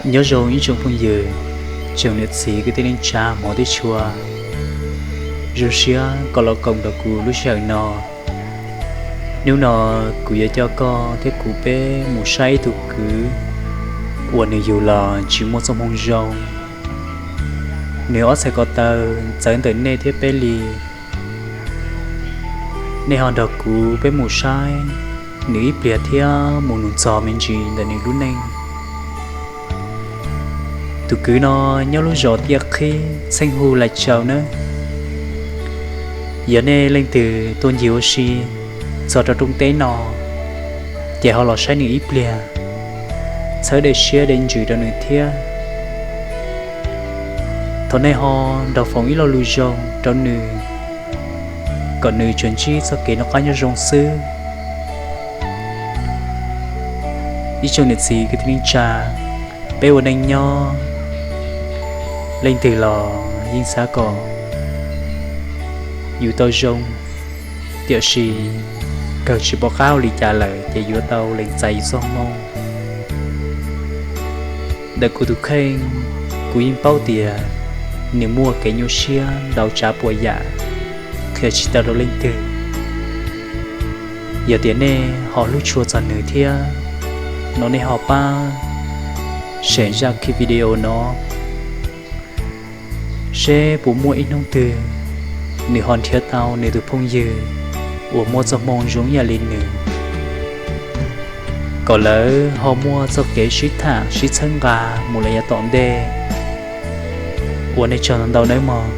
Nyob zoo ib tsoom phooj ywg, tsoom niam txiv kwv tij neej tsa hmov thiab tshua, zoo siab koj los koom nrog kuv lub sij hawm no. Hnub no kuv yuav coj koj thiab kuv peb mus saib ib tug kwv uas nws yug los tsis muaj txoj hmoo zoo. Nws ob txhais ko taw txawv ntawm nej thiab peb li. Nej ho nrog kuv peb mus saib nws ib pliag thiab mus nug txog me ntsis ntawm nws lub neej. Tus kwv no nyob lub zos Tiaj Qhib, txheej hu Lais Tsaus nawb. Yog nej leej twg tuaj ncig ua si txog rau rooj teb no, ces ho los saib nws ib pliag, txhawb dej siab dej ntsws rau nws thiab. Thov nej ho nrog foom ib lo lus zoo rau nws, kom nws tsuas ntsib txoj kev noj qab nyob zoo xwb. Ib tsoom niam txiv kwv tij neej tsa, peb ua neej nyob, leej twg los yeej xav kom yus tau zoo, tiam sis kawg tsis pom qab ua li cas lawm ces yuav tau lees txais yus txoj hmoo. Ntawm kuv tus kheej, kuv yeej paub tias nws muaj kev nyuaj siab ntau tsav puas yam qhia tsis tau rau leej twg. Yog tias nej ho hlub tshua txog nws thiab no, nej ho pab share zaj video no, seb puas muaj ib hnub twg nws ho nrhiav tau nws tus phooj ywg uas muaj txoj hmoo zoo ib yam li nws, kom lawv ho muaj txoj kev sib tham sib txhawb nqa mus lawm yav tom ntej. Ua nej tsaug ntau ntau nawb mog.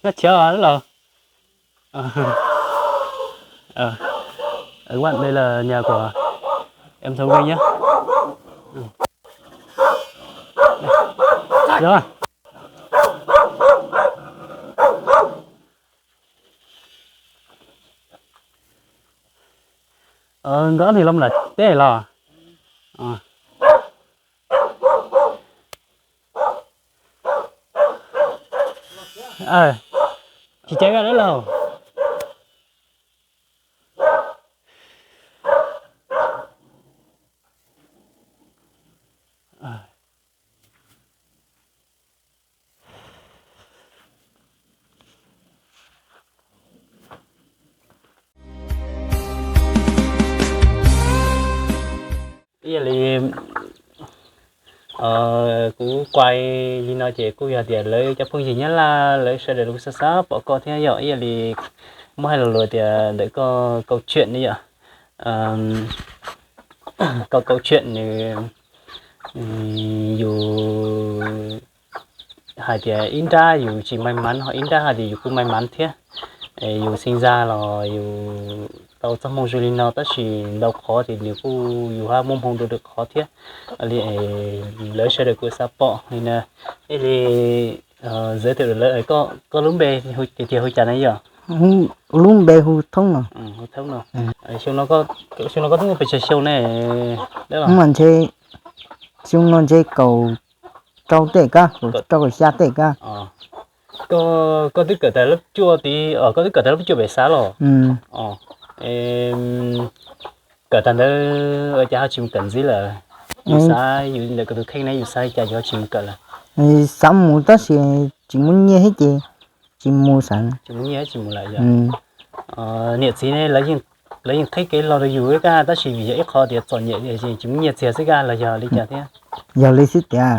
Noj chiv los. Các bạn, đây là nhà của em Thông Minh nhé. Rồi. Ờ, nkawd thì lâm là tết los. Ờ. Ờ. Chỉ chạy ra nữa đâu. Ờ. Ib yam li kuv kuai li no ces kuj yog tias lawv cov phooj ywg Nyab Laj lawv sawv daws los kuj xav xav pom koj thiab yom. Ib yam li muab hais los lus tias ntawm koj câu chuyện ne yom, koj câu chuyện nws yus hais tias ib nrab yus tsis may mắn ho ib nrab hais tias yus kuj may mắn thiab. Yus sinh ra los yus tau txoj hmoo zoo li no tab sis ntau qhov ces nws kuj yus hab muaj hmoo dua lwm qhov thiab. Li lawv sawv daws kuj xav pom li na. Ib li giới thiệu lawv, koj lub npe tiag tiag hu cas na yom? Lub npe hu Thoob no. Xyoo no koj twb muaj pes tsawg xyoo ne? Mas ntshe xyoo no ntshe kaum rau tej kab, kaum rau kaum xya tej kab. Koj twb kawm tas lab cuaj tid, koj twb kawm tas lab cuaj pem xav los? Kawm tag ntawd ua cas ho tsis mus kawm ntxiv lawm? Yus xav yus ntawm koj tus kheej ne yus xav li cas yus ho tsis mus kawm lawm? Xav mus tab sis tsis muaj nyiaj thiab ces tsis mus xav. Tsis muaj nyiaj tsis mus lawm yom? Niam txiv ne lawv yeej qhib kev los rau yus kab tab sis vim yog ib qho tias txom nyem tsis muaj nyiaj txiag xwb kab los yog li cas thiab? Yog li xwb tiag.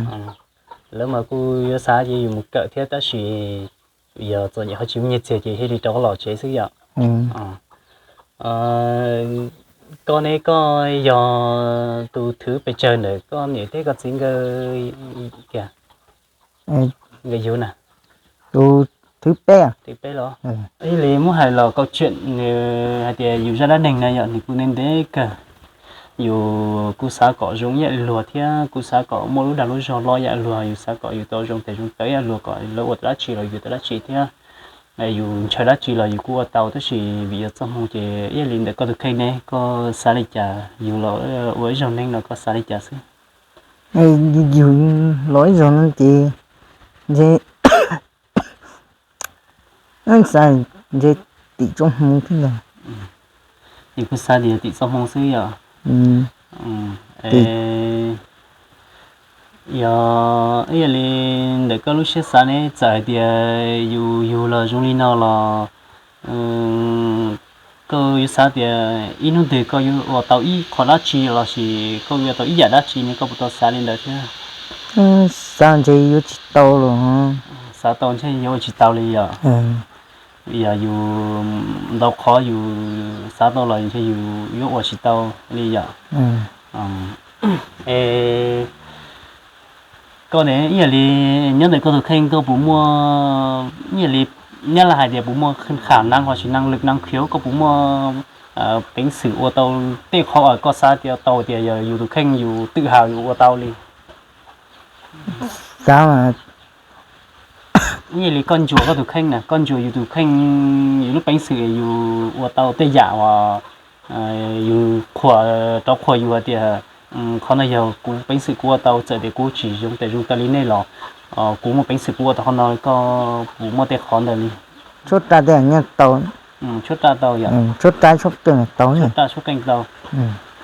Lawv mas kuj yuav xav ces yus mus kawm thiab tab sis yog txom nyem ho tsis muaj nyiaj txiag ces thiaj li rov qab los tsev xwb yom? Koj ne koj yog tus thwv pes tsawg ntawm koj niam thiab koj txiv nkawd tiag? Nkawd yug na? Tus thwv peb. Thwv peb los? Ib li muab hais los câu chuyện nws hais tias yus zaj dab neeg no yom nws kuj ntev ntev kawg. Yus kuj xav kom zoo ib yam luag thiab kuj xav kom muaj lub dag lub zog loj ib yam luag, yus xav kom yus tau zoo tes zoo taw ib yam luag kom lawv ua tau dab tsi los yus tau dab tsi thiab. Yus ntshaw dab tsi los yus kuj ua tau tab sis vim yog txoj hmoo ces ib yam li ntawm koj tus kheej ne koj xav li cas yus los ua ib zaug neeg no koj xav li cas xwb? Yus los ib zaug no ces ntshe xav ntshe tim tsob hmoo thiab ntag. Yus kuj xav tias yog tim txoj hmoo xwb yom? Yog ib yam li ntawm koj lub siab xav ne txawm hais tias yus yug los zoo li no los koj yuav xav tias ib hnub twg koj yuav ua tau ib qho dab tsi lossis koj yuav tau ib yam dab tsi ne koj puas tau xav li ntawd thiab? Xav ntshe yuav tsis tau los. Xav tau ntshe yuav ua tsis tau li yom? Yog yus ntau qhov yus xav tau los ntshe yus yuav ua tsis tau li yom? Es koj ne ib yam li nyob ntawm koj tus kheej koj puas muaj ib yam li nyab laj hais tias puas muaj khả năng ho tsis năng lực năng khiếu, koj puas muaj peev xwm ua tau tej qhov uas koj xav tias tau tias yog yus tus kheej yus tự hào yus ua tau li? Xav mas. Ib yam li koj ntsuas koj tus kheej na, koj ntsuas yus tus kheej, yus lub peev xwm yus ua tau tej yam uas yus qhuas, rov qhuas yus hais tias qhov no yog kuv peev xwm kuv ua tau, txawm tias kuv tsis zoo tes zoo taw li nej los kuv muaj peev xwm kuv ua tau qhov no, koj puas muaj tej qhov ntawd li? Tshuab raj tej nyob tau. Tshuab raj tau yom? Tshuab raj tshuab qeej tau. Tshuab raj tshuab qeej tau.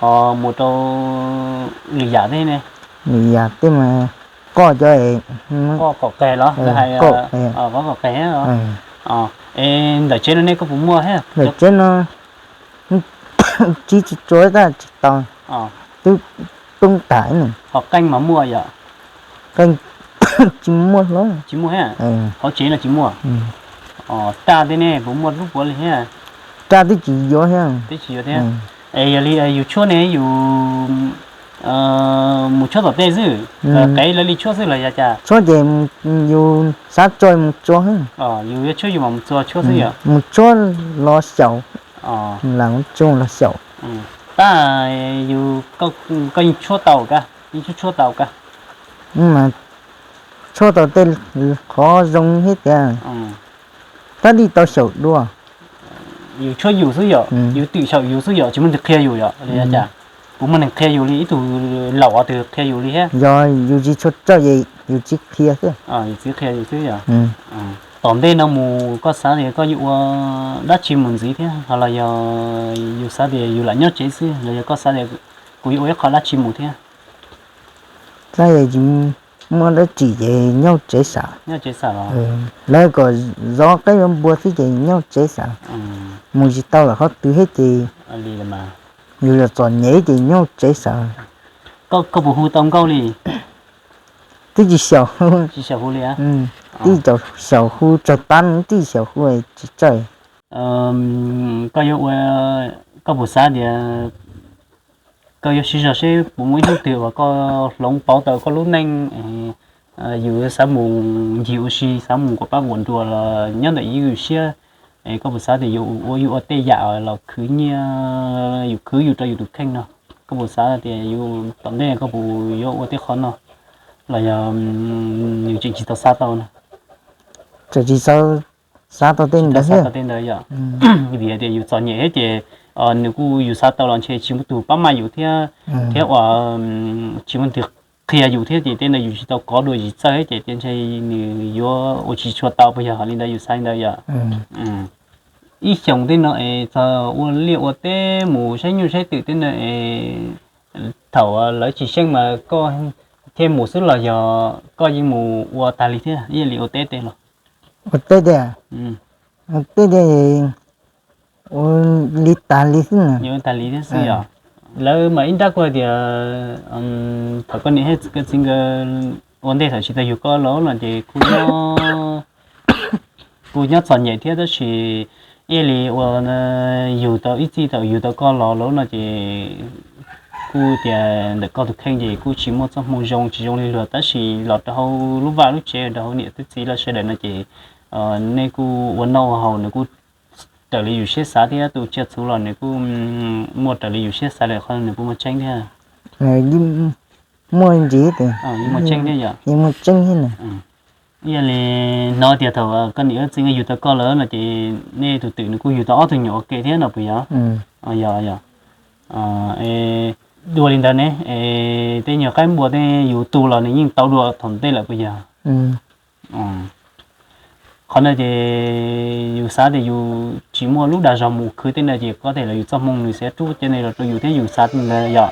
Ho mus rau lwm yam tej ne? Lwm yam tej mas koj cov, koj kom qeg los? Koj kom qeg. Es ntawm tsev no nej koj puas muaj thiab? Ntawm tsev no tsis tsis tsuav tab tsis tau, twb poob tas. Ho qeej mas muaj yom? Qeej tsis muaj hlo. Tsis muaj thiab? Hauv tsev no tsis muaj. Raj tej ne puas muaj lub puav li thiab? Raj twb tsis yuav thiab. Twb tsis yuav thiab. Es yog li yus tshuab ne yus mus tshuab tom tej xwb, qev lawv li tshuab xwb los yog cas? Tshuab ces yus xav tso mus tso xwb. Yus yuav tshuab yus mam mus tso tshuab xwb yom? Mus tshuab los xyaum, lam tso los xyaum. Tab yus, koj yeej tshuab tau kab, yeej tshuab tshuab tau kab? Tshuab tau tej qhov zoo thiab tiag. Tab li tau xyaum dua. Yus tshuab yus xwb yom? Yus twm xyaum yus xwb yom? Tsis muaj neeg qhia yus yom? Li cas? Puas muaj neeg qhia yus li, ib tug laus ua twg qhia yus li thiab? Yog yus tsis tshua tsawj ces yus txiv qhia xwb. Yus txiv qhia yus xwb yom? Tom ntej no mus koj xav tias koj yuav ua dab tsi mus ntxiv thiab, ho los yog yus xav tias yus lam nyob tsev xwb, los yog koj xav tias kuv yuav ua ib qho dab tsi mus thiab? Xav tias tsis muaj dab tsi ces nyob tsev xav. Nyob tsev xav los? Lawv kom zov qaib zov npua xwb ces nyob tsev xav. Mus tsis tau lawm qhov twg thiab ces yus yog txom nyem ces nyob tsev xav. Koj, koj puas hu tau nkauj li? Twb tsis xyaum hu. Tsis xyaum hu li a? Twb xyaum hu tsaug tab, twb tsis xyaum hu, tsis txawj. Koj yuav ua, koj puas xav tias koj yuav siv zog seb puas muaj ib hnub twg uas koj hloov pauv tau koj lub neej, yus xav mus ncig ua si, xav mus kuam pab kuam nruas los nyob ntawm yus siab, es koj puas xav tias yus ua, yus ua tej yam los khwv nyiaj, yus khwv yus rau yus tus kheej no? Koj puas xav tias yus tom ntej koj puas yuav ua tej qhov no, los yog nws tseem tsis tau xav tau no? Tseem tsis tau xav tau tej ntawd thiab. Vim tias yus txom nyem thiab ces nws kuj, yus xav tau los ntshe tsis muaj tus pab maj yus thiab, thiab uas tsis muaj tus qhia yus thiab ces tej ntawd yus tsis tau kov dua tsis txawj thiab ces ntshe nws yuav ua tsis tshua tau, puas yog li ntawd? Yus xav li ntawd yom. Ib xyoos tej no es txog ua liaj ua teb mus saib nyuj saib twm tej no es thaum lawv tsis xyeej mas koj thiaj mus xwb los yog koj yeej mus ua tag li thiab, ib yam li ua teb tej los? Ua teb tiag, ua teb tiag, ua li tag li xwb. Ua tag li thiab xwb yom. Lawv mas ib nrab kuj hais tias thaum koj niam thiab koj txiv nkawd ua ntej thaum tsis tau yug koj los no ces kuj nyob, kuj nyob txom nyem thiab tab sis ib yam li ua yug tau ib txij thaum yug tau koj los lawm no ces kuj tias ntawm koj tus kheej ces kuj tsis muaj txoj hmoo zoo, tsis zoo li luag tab sis los rau hauv lub vaj lub tsev rau hauv niam thiab txiv lawv sawv daws no ces nej kuj ua noj ua haus nws kuj raws li yus siab xav thiab, tus tsiaj txhu los nws kuj muaj raws li yus siab xav lawm, qhov nws kuj muaj tseeb thiab. Muaj ntsis, muaj tseeb thiab yom. Muaj tseeb thiab. Ib yam li hnov tias thaum koj niam koj txiv nkawd yug tau koj lawm no ces nej tus twm nws kuj yug tau ob tug nyuam ua ke thiab no puas yog? Yog, yog. Dua li ntawd ne, tej nyuag qaib npua tej yus tu los nws yeej tau dua thaum ntej lawm puas yog? Qhov no ces yus xav tias yus tsis muaj lub dag zog mus khwv tej ntawd ces koj tej los yus txoj hmoo nws xav rub cov ntawd los rau yus thiab yus xav li ntawd yom.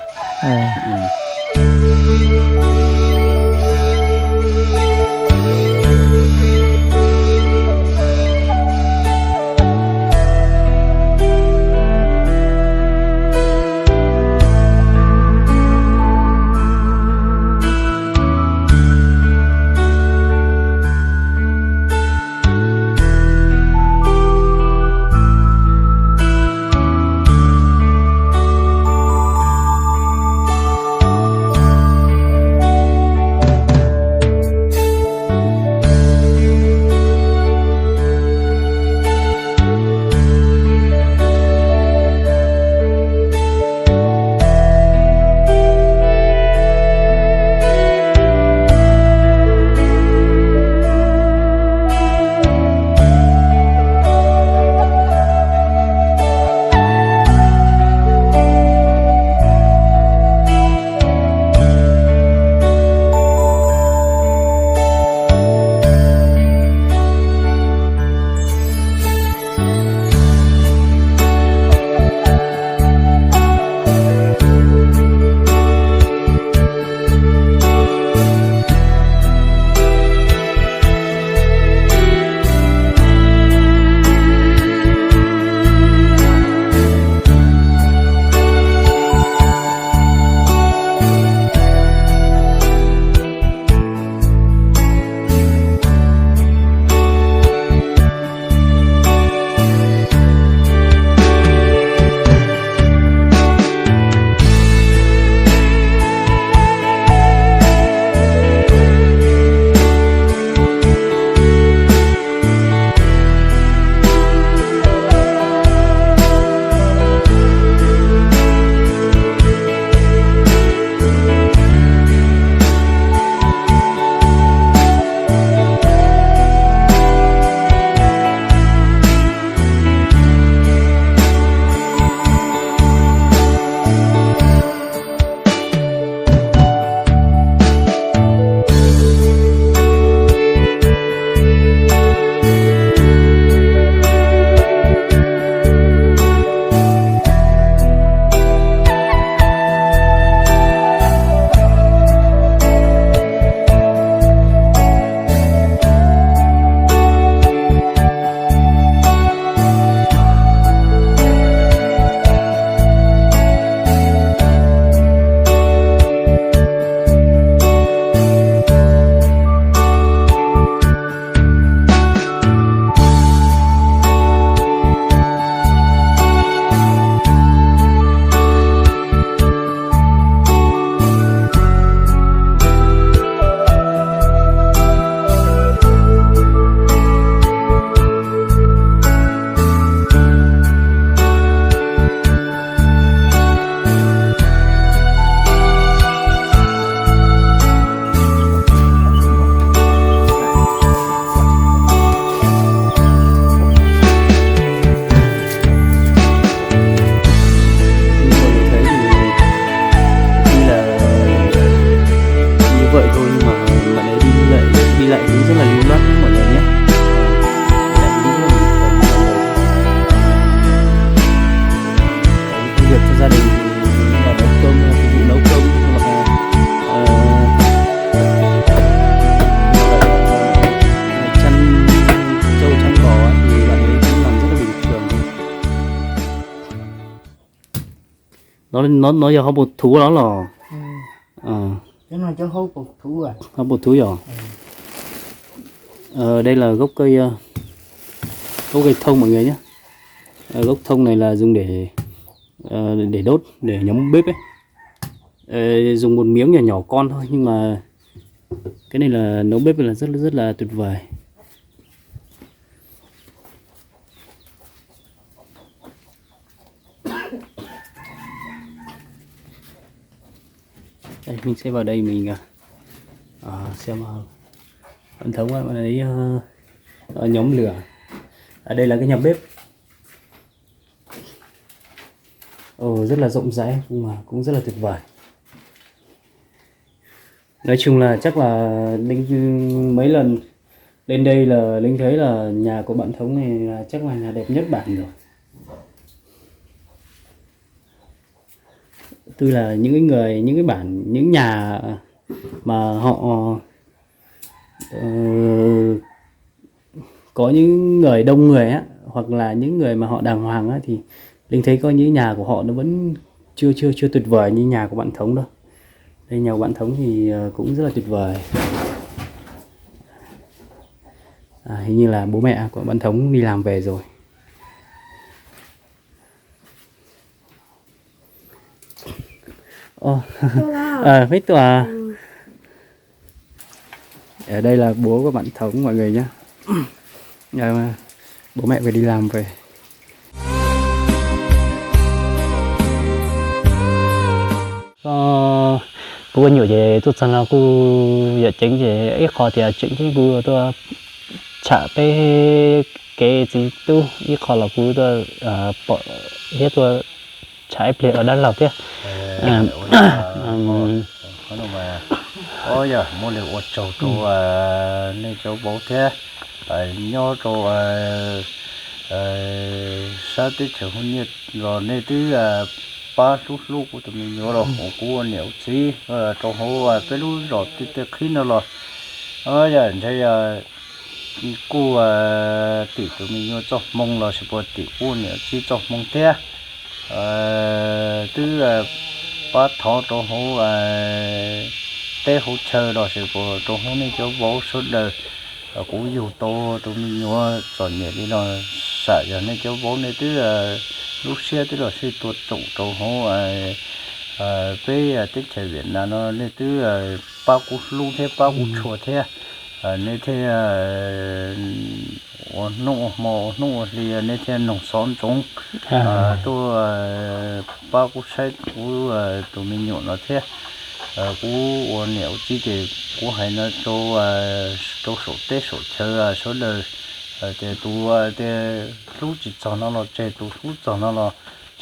Nó, nó, nó yog hauv paus thuv los los? Hauv paus thuv yog. Ờ, đây là gốc cây, ờ, gốc cây thông mọi người nhé. Ờ, gốc thông này là dùng để, ờ, để đốt, để nhóm bếp ấy. Ờ, dùng một miếng nhỏ nhỏ con thôi nhưng mà cái này là nấu bếp là rất rất là tuyệt vời. Đây, mình sẽ vào đây mình, à, à, xem, à, hệ thống, à, à, nhóm lửa. À, đây là cái nhà bếp. Ồ, rất là rộng rãi, cũng, à, cũng rất là tuyệt vời. Nói chung là chắc là Linh, mấy lần lên đây là Linh thấy là nhà của bạn Thống này là chắc là nhà đẹp nhất bản rồi. Tức là những cái người, những cái bản, những nhà mà họ, ờ, có những người đông người á, hoặc là những người mà họ đàng hoàng á, thì Linh thấy có những nhà của họ nó vẫn chưa, chưa, chưa tuyệt vời như nhà của bạn Thống đâu. Đây, nhà của bạn Thống thì, ờ, cũng rất là tuyệt vời. À, hình như là bố mẹ của bạn Thống đi làm về rồi. Ồ. Ờ, mấy tuần. Ở đây là bố của bạn Thống mọi người nhé. Ờ, bố mẹ vừa đi làm về. Kuv ua nyuam ces tuaj txog no kuj yam ceev ces ib qho tias tseem ceeb kuv tuaj tsham peb kev txiv tub, ib qho los kuv tuaj pom thiab tuaj tsham ib pliag dab laug thiab. Ua yog muaj li ua tsaug rau nej cov vauv thiab nyob rau sab teb chaws Hmoob Nyiaj los nej twb pab hlub hlub kuv tus me nyuam los kuv ua niam ua txiv rau hauv peb lub zos tej tej qhib no los yog ntshe kuj tim tus me nyuam txoj hmoo los sis puas tim kuv ua niam ua txiv txoj hmoo thiab. Twb pab thov rau hauv teb hauv chaw los sis puas rau hauv nej cov vauv sawv daws, kuv yug tau tus me nyuam txom nyem li no, xam yog nej cov vauv nej twb lub siab twb los sij tua tsoom rau hauv peb teb chaws Vietnam no nej twb pab kuv hlub thiab pab kuv tshua thiab. Nej thiaj ua hnub ua hmo ua hnub ua hli nej thiaj noog xov ntsoov tuaj pab kuv saib kuv tus me nyuam no thiab. Kuv ua niam ua txiv ces kuv hais no rau saum teb saum chaw sawv daws, ces tus tias hlub tsis txog no los tseg, tus hlub txog no los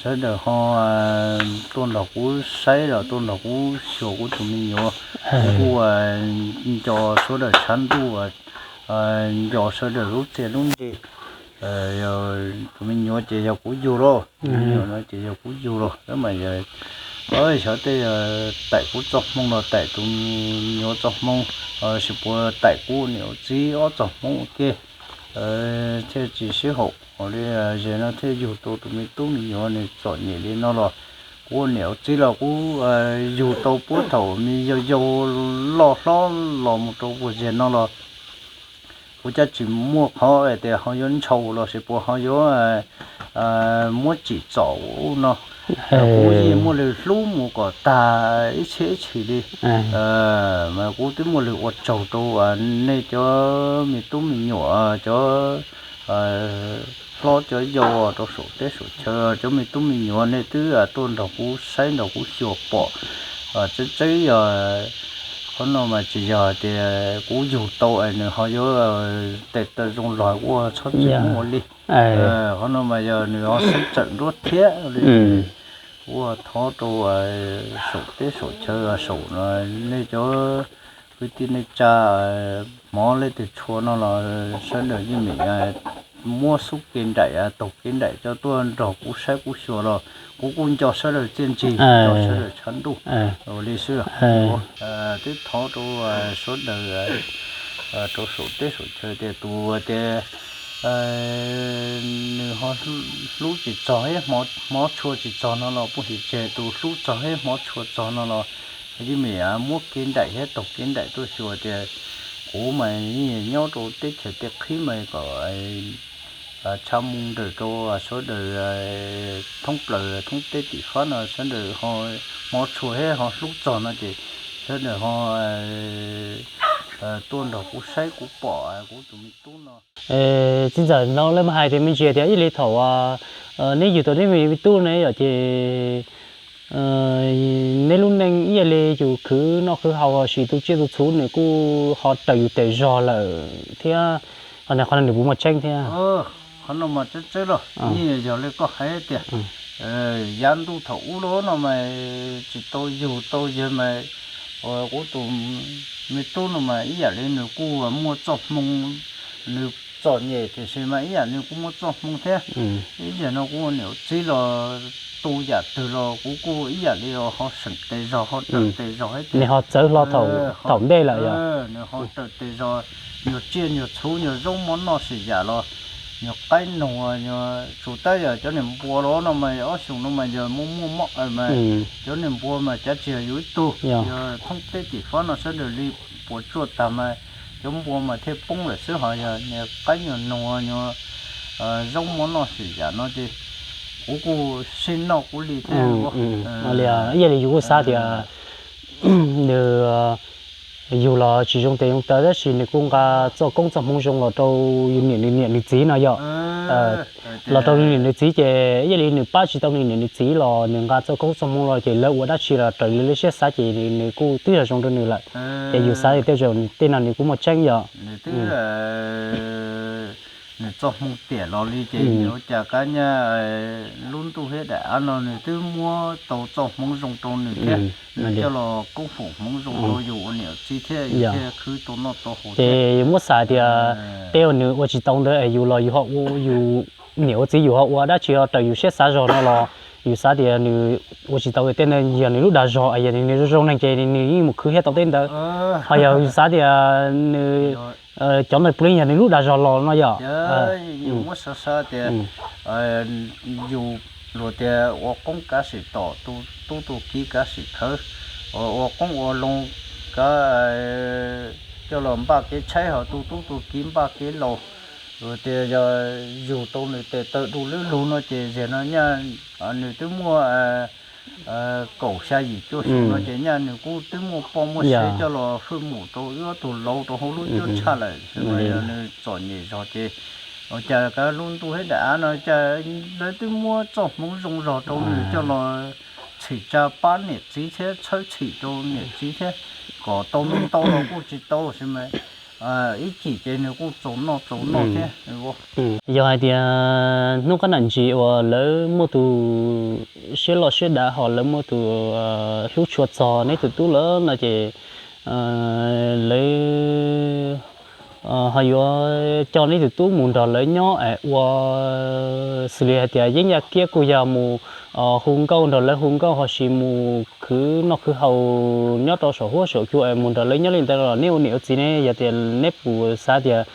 sawv daws ho tuaj nrog kuv saib los tuaj nrog kuv xyuas kuv tus me nyuam. Kuv kuj nco sawv daws tshav ntuj, nco sawv daws lub txiaj lub ntsig. Tus me nyuam ces yog kuv yug lauj, tus me nyuam no ces yog kuv yug lauj, mas xyov tej taim kuv txoj hmoo los taim tus me nyuam txoj hmoo, sis puas taim kuv niam ua txiv ob txoj hmoo ua ke thiaj tsis sib haum li. Zem no thiaj yug tau tus me tub me nyuam nws txom nyem li no los kuv ua niam ua txiv los kuv yug tau puag thaum me yau yau loj hlob los mus rau puag zem no los kuv cov tsis muaj qhov tias ho yuav ntshaus los sis puas ho yuav muab tsim txom no. Kuv yeej muaj lwm hlub mus kom tag ib txhiab ib txhis li. Mas kuv twb muaj lwm ua tsaug rau nej cov me tub me nyuam, cov hlob cov yau rau saum teb saum chaw, cov me tub me nyuam nej twb tuaj nrog kuv saib nrog kuv xyuas pom. Tseeb tseeb yog qhov no mas tsis yog tias kuv yug tau es nws ho yuav tes taw zoo los kuv txhob txwm muab ua li. Qhov no mas yog nws ho sib txawm nruab thiab li. Kuv thov rau saum teb saum chaw saum no nej cov kwv tij neej tsa hmov leej twg tshua no los sawv daws yeej meem muab xub kev nraim taug kev nraim coj tuaj nrog kuv saib kuv xyuas los kuv kuj nco sawv daws txiaj ntsig, nco sawv daws tshav ntuj li xwb. Twb thov rau sawv daws rau saum teb saum chaw tias tus tias nws ho hlub tsis txog thiab hmov tshua tsis txog no los puj him tseg tus hlub txog thiab hmov tshua txog no los yeej me muab kev nraim thiab taug kev nraim tuaj xyuas tias kuv mas nyob rau teb chaws tej qhib mas kom tshav moo nrawm rau sawv daws thoob plaws thoob teb tim fab no sawv daws ho hmov tshua thiab ho hlub txog no ces sawv daws ho tuaj nrog kuv saib kuv pom kuv tus me tub no. Txiv ntxawm, no lawv mas hais tias me ntsis tias ib yam li thaum neb yug tau neb me tub ne yom ces neb lub neej ib yam li yus khwv noj khwv haus los sis tu tsiaj tu txhuv nws kuj ho raws yus tes zog lawm thiab, qhov no nws puas muaj tseeb thiab? Qhov no mas tseeb tseeb los yeej yog li koj hais tias yav ntuj thaum ub los no mas tsis tau yug tau yawg mas kuv tus me tub no mas ib yam li nws kuj muaj txoj hmoo, nws txom nyem tiam sis mas ib yam nws kuj muaj txoj hmoo thiab. Ib yam no kuv ua niam txiv los tu yam twg los kuv kuj ib yam li ho seem tes zog ho raws tes zog thiab. Nws ho txawv hlo thaum ntej lawm yog? Nws ho raws tes zog, nyuag tsiaj nyuag txhuv nyuag zaub mov noj sim yam los, nyuag qaib noog, nyuag tsuas tab yog cov niag npua los no mas ob xyoos no mas yog muaj muaj mob mas cov niag npua mas cav tsis yog yus ib tug, yog thoob teb tim fab no sawv daws li puas tsuaj tag mas cov npua mas thiaj poob lawm xwb. Ho yog niag qaib nyuag noog, nyuag zaub mov noj sim yam no ces kuv kuj sib noj kuv li thiab. Ib yam li yus kuj xav tias nws, yus los tsis zoo tes zoo taw tab sis nws kuj nqa txoj koob txoj hmoov zoo los rau yus niam nws niam nws txiv no yom. Los rau nws niam nws txiv ces ib yam li nws pab tsis tau nws niam nws txiv los nws nqa txoj koob txoj hmoov los ces lawv ua dab tsi los raws li lawv siab xav ces nws kuj twb yog zoo rau nws lawm. Ces yus xav tias tej zaum tej no nws kuj muaj tseeb yom. Nws txoj hmoo tiam los li ces nws ua cas kab nyab lub ntuj thiab daim av no nws twb muab tau txoj hmoov zoo rau nws thiab, nws coj los koob foom hmoov zoo rau yus ua niam ua txiv thiab yus thiaj khwv tau noj tau haus. Ces yus muab xav tias tej uas nws ua tsis tau ntawd es yus los yus ho ua, yus niam ua txiv yus ho ua dab tsi ho raws yus siab xav zog no los yus xav tias nws ua tsis tau tej ntawd yog nws lub dag zog, yog nws zoo zoo neeg ces nws yeej mus khwv thiab tau tej ntawd. Ho yog yus xav tias nws cov ntawd puav leej yog nws lub dag zog los no yom. Yus muab xav xav tias yus luag tias ua qoob kav sim tom, tu tub tu kiv kav sim khawv, ua qoob ua loo kav coj los npaj kev tshaib, ho tu tub tu kiv npaj kev laus. Luag tias yog yug tau nws tes taw du lwb lug no ces ziag no nyaj nws twb muaj kaum xya yim cuaj xyoo no ces nyaj nws kuj twb muaj poj muaj sev coj los fwj mus rau ib ob tug laus rau hauv lub cuab tshaj lawm. Nws txom nyem zog ces ua cas kav lub ntuj thiab daim av no cas lawv twb muab txoj hmoov zoo zog rau nws coj los txhim tsa pab niam txiv thiab txhawb txhim rau niam txiv thiab kom tau ntau los kuj tsis tau sis mas ib chim ces nws kuj txaus noj txaus noj thiab. Yog hais tias hnub qab nam ntsis uas lawv muaj tus siab loj siab dav ho lawv muaj tus hlub tshua txog neb tus tub lawm no ces lawv ho yuav coj neb tus tub mus nrog lawv nyob es ua xws li hais tias yeeb yaj kiab kuj yog mus hu nkauj nrog lawv hu nkauj ho sis mus khwv noj khwv haus nyob rau saum huab saum cua es mus nrog lawv nyob li ntawd los neb ua niam ua txiv ne yog tias neb puas xav tias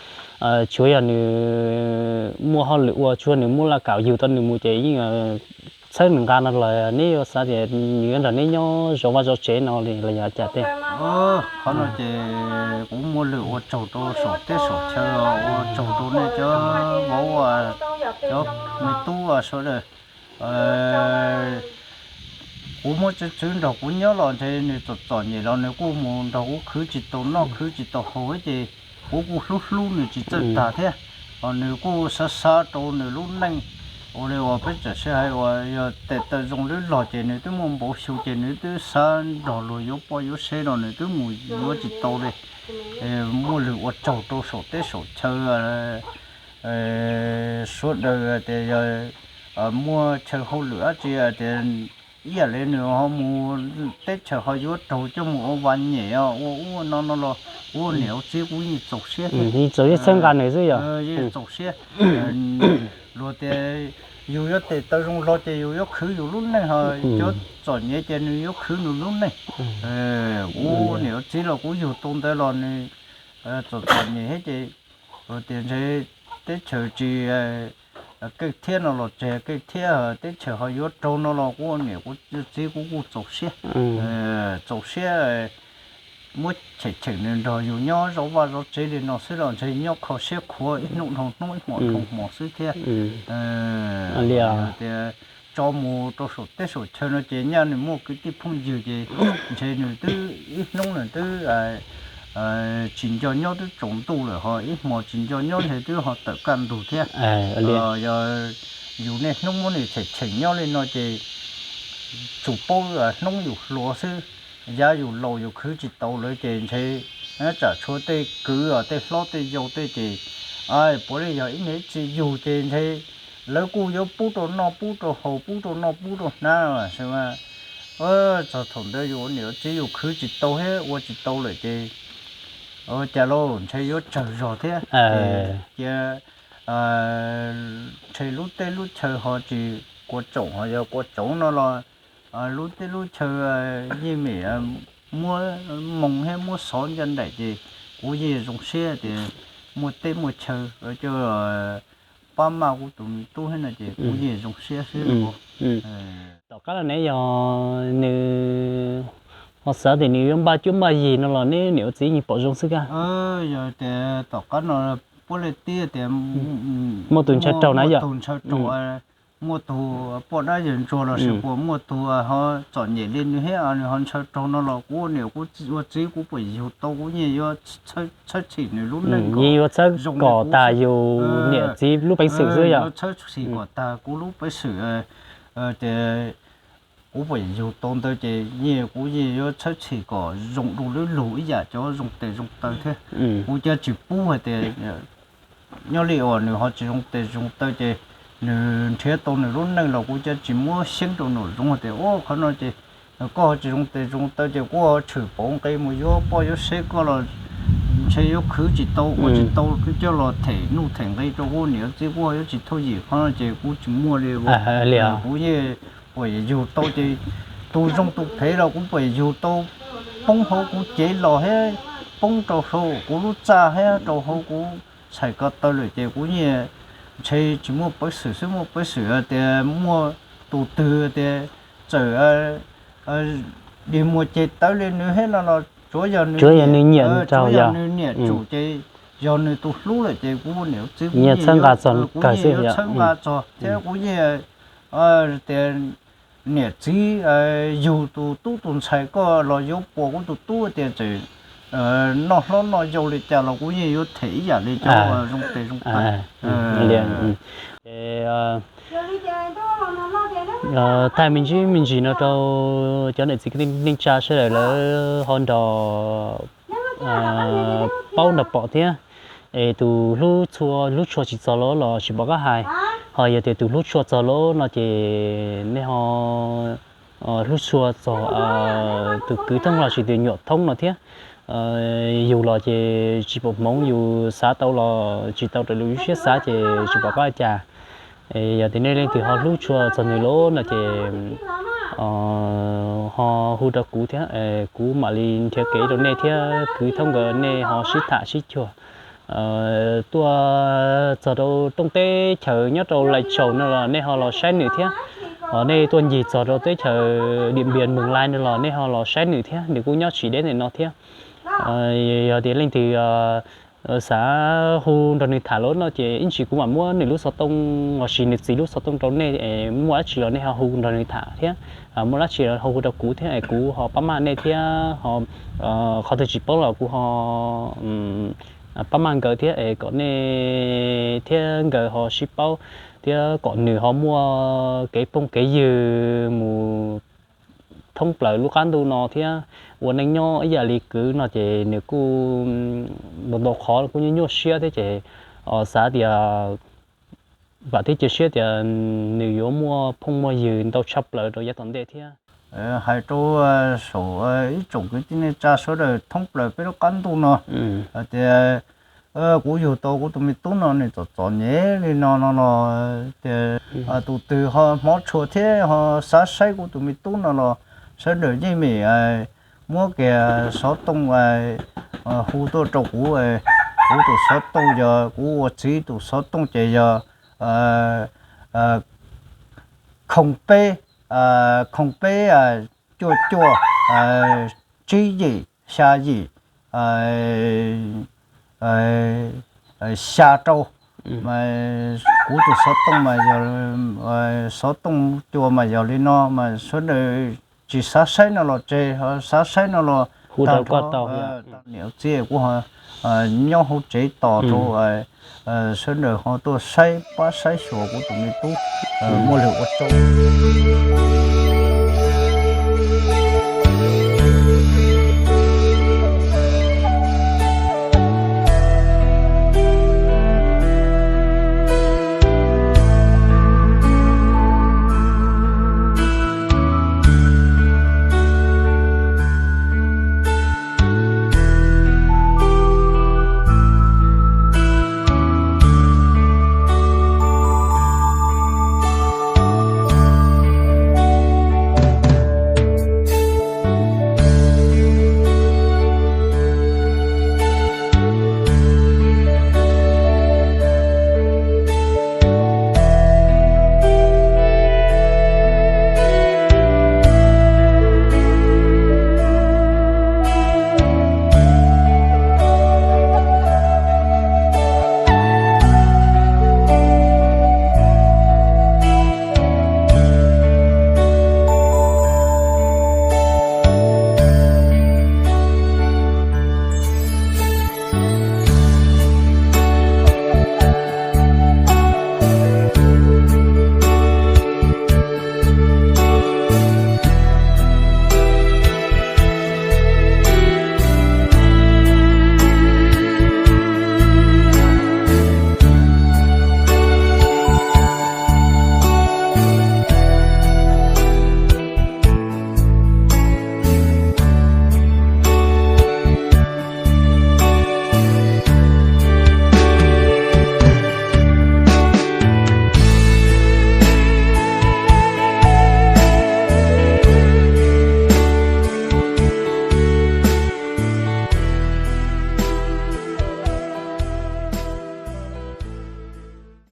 tsuav yog nws muaj hauj lwm ua tsuav nws muaj laj kam yug tau nws mus ces yeej txhawb nws nqa no los neb yuav xav tias nws yuav nrog neb nyob zov vaj zov tsev no li los yog cas tej? Qhov no ces kuv muaj lwm ua tsaug rau saum teb saum chaw, ua tsaug rau nej cov vauv, cov me tub sawv daws. Kuv muab txwv txwv nrog kuv nyob los ntshe nws txom txom nyem los nws kuj mus nrog kuv khwv tsis tau noj khwv tsis tau haus ces kuv kuj hlub hlub nws tsis txawj tag thiab. Nws kuj xav xav rau nws lub neej, ua li uas peb txawm sib hais uas yog tes taw zoo lwb log ces nws twb muaj npau xyoo ces nws twb xav nrog luag yuav poj yuav sev no nws twb mus yuav tsis tau li. Muaj lwm ua tsaug rau saum teb saum chaw sawv daws tias yog muaj chaw hauj lwm dab tsi tias ib yam li nws ho mus teb chaws ho yuav raug coj mus ua vas nyem ua ub ua no no los kuv ua niam ua txiv kuv yeej txaus siab thiab. Yeej txaus siab txhawb nqa nws xwb yog? Yeej txaus siab. Luag tias yus yuav tes taw zoo hlo ces yus yuav khwv yus lub neej ho cov txom nyem ces nws yuav khwv nws lub neej. Kuv ua niam ua txiv los kuv yug tau ntawd los nws txom txom nyem thiab ces luag tias ntshe teb chaws tsis keej thiab no los tsis keej thiab, teb chaws ho yuav raug no los kuv niam kuv txiv kuv kuj txaus siab, txaus siab muab cheem cheem nws nrog yus nyob zov vaj zov tsev li no xwb los ntshe nyob kho siab khuav ib hnub dhau hnub ib hmos dhau hmos xwb thiab. Tias tso mus rau saum teb saum chaw no ces nyaj nws muaj kwv tij phooj ywg ces ntshe nws twb ib hnub nws twb tsis nco nyob twb tsaus ntuj lawm ho ib hmos tsis nco nyob ntshe twb ho tawm kaj ntug thiab. Yog yus niaj hnub muab nws cheem cheem nyob li no ces tsuas paub hnub yus hluas xwb, yav yus laus yus khwv tsis tau lawm ces ntshe tsam tshuav tej kwv tej hlob tej yau tej ces puav leej yog ib niam ib txiv yug ces ntshe lawv kuj yuav pub rau noj pub rau haus pub rau noj pub rau hnav mas txog thaum ntawd yus ua niam ua txiv yus khwv tsis tau thiab ua tsis tau lawm ces cas lauj ntshe yuav tsawg zog thiab. Cia ntshe lub teb lub chaw ho tsis kua tsaum ho yog kua tsaum no los lub teb lub chaw yeej meem muab moo thiab muab xov ncaj nraim ces kuv yeej zoo siab tias muaj teb muaj chaw coj pab maj kuv tus me tub thiab no ces kuv yeej zoo siab xwb. Tom qab no ne yog nws ho xav tias nws yuav npaj cuab npaj yig no los neb niam ua txiv yeej pom zoo xwb kag. Yog tias tom qab no puab leej tib tias muaj tus ntshaw raug na yog tus ntshaw raug, muaj tus poj dab yawg ntsuag los sis puas muaj tus ho txom nyem li nws thiab nws ho ntshaw raug no los kuv niam kuv ua txiv kuv puas yug tau kuv yeej yuav txhawb txhim nws lub neej kom yeej yuav txhawb kom tag yus niam txiv lub peev xwm xwb yog txhawb txhim kom tag kuv lub peev xwm ces kuv puas yug tau ntawd ces yeej kuv yeej yuav txhawb txhim kom zoo dua lub lug ib yam cov zoo tes zoo taw thiab. Kuv cov tsis pub hais tias nyob li uas nws ho tsis zoo tes zoo taw ces nws nrhiav tau nws lub neej los kuv cov tsis muab xyeeb rau nraum zoov hais tias ua qhov no ces koj ho tsis zoo tes zoo taw ces kuv ho tshwm pauv nqe mus yuav poj yuav seb koj los ntshe yuav khwv tsis tau ua tsis tau coj los them nuj them nqe rau kuv niam txiv kuv ho yuav tsis thauj yim qhov no ces kuv tsis muaj li. Kuv yeej puas yug tau ces tus zoo tus phem los kuv puas yug tau poob hauv kuv cev los thiab poob rau hauv kuv lub txaj thiab rau hauv kuv txhais ko taw lawm ces kuv yeej ntshe tsis muaj peev xwm xwb muaj peev xwm tias muaj tus twg tias txawm dig muag ceg tawv li nws thiab no los tsuav yog nws nyiam, tsuav yog nws nyiam tsum ces yog nws tus hlub lawm ces kuv niam txiv kuv yeej txhawb nqa txog thiab kuv yeej tias niam txiv yug tus tub tus ntxhais koj los yuav puas kuv tus tub tias txawm noj hlob noj yau li cas los kuv yeej yuav them ib yam li cov zoo tes zoo taw. Thaij me ntsis me ntsis no rau cov niam txiv kwv tij neej tsa sawv daws lawv ho nrog paub nrog pom thiab. Es tus hlub tshua hlub tshua tsis txog lawm los tsis pom qab hais, ho yog tias tus hlub tshua txog lawm no ces nej ho hlub tshua txog tus kwv thoob los sis tus nyuam thoob no thiab. Yus los ces tsis pom hmoov yus xav tau los tsis tau raws li lub siab xav ces tsis pom qab cas. Yog tias nej leej twg ho hlub tshua txog nws lawm no ces ho hu rau kuv thiab kuv mam li nrhiav kev rau nej thiab kwv thoob nkawd nej ho sib tham sib cuag tuaj txog rau rooj teb chaws nyob rau Lai Châu no los nej ho los saib nws thiab. Ho nej tuaj ncig txog rau teb chaws Điện Biên Mường Lais no los nej ho los saib nws thiab, nws kuj nyob tsis deb ntawm no thiab. Yog tias leej twg xav hu nrog nws tham lawm no ces ib ntsis kuv mam muab nws lub xov tooj los sis nws txiv lub xov tooj rau nej, muaj dab tsi los nej ho hu nrog nws tham thiab, muaj dab tsi los ho hu rau kuv thiab es kuv ho pab maj nej thiab. Qhov twg tsis paub los kuv ho pab maj nkawd thiab es kom nej thiab nkawd ho sib paub thiab kom nws ho muaj kev phooj kev ywg mus thoob plaws lub qab ntuj no thiab ua neej nyob ib yam li kwv no ces nws kuj ntau ntau qhov kuj nyuaj nyuaj siab thiab ces xav tias vam thiab cia siab tias nws yuav muaj phooj muaj ywg ntau tshaj plaws rau yav tom ntej thiab. Hais rau saum ib tsoom kwv tij neej tsa sawv daws thoob plaws peb lub qab ntuj no hais tias kuv yug tau kuv tus me tub no nws txom txom nyem li no no los tias tus twg ho hmov tshua thiab ho xav saib kuv tus me tub no los sawv daws yeej meem muab kiag xov tooj hu tuaj rau kuv, Kuv tus xov tooj yog kuv ua txiv tus xov tooj ces yog khoo peb, khoo peb, cuaj cuaj, tsib yim, xya yim, xya rau. Kuv tus xov tooj mas yog, xov tooj cua mas yog li no mas sawv daws tsis xav saib no los tseg, xav saib no los hu rau koj tau. Niam txiv kuv nyob hauv tsev tos rau, sawv daws ho tuaj saib pab saib xyuas kuv tus me tub, muaj lwm ua tsaug.